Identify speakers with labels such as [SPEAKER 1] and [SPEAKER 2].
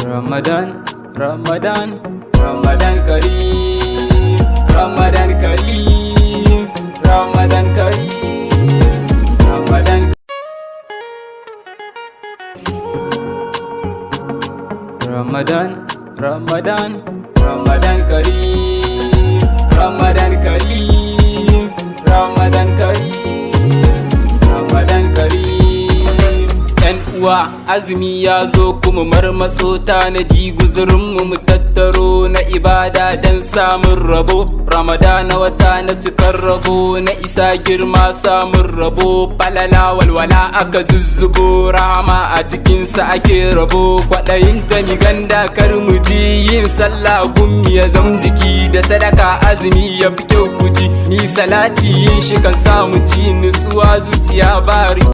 [SPEAKER 1] Ramadan, Ramadan, Ramadan Kareem, Ramadan Kareem, Ramadan Kareem, Ramadan. Ramadan, Ramadan, Ramadan Kareem, Ramadan Kareem, Ramadan Kareem, Ramadan Kareem. ‘Yan uwa, azumi ya zo kuma marmatso, tanadi guzurinmu mu tattaro na ibada don samun rabo. Ramadana wata na cikar rabo, na isa girma, samun rabo, falala, walwala aka zuzzubo, rahama a cikinsa ake rabo. Kwaɗayin ta mi ganda kar mu ji, yin sallah gummi ya zam jiki da sadaka, azumi ya fi kyau kuji ni salati, yin shi kan samu ci nutsuwa zuciya ba.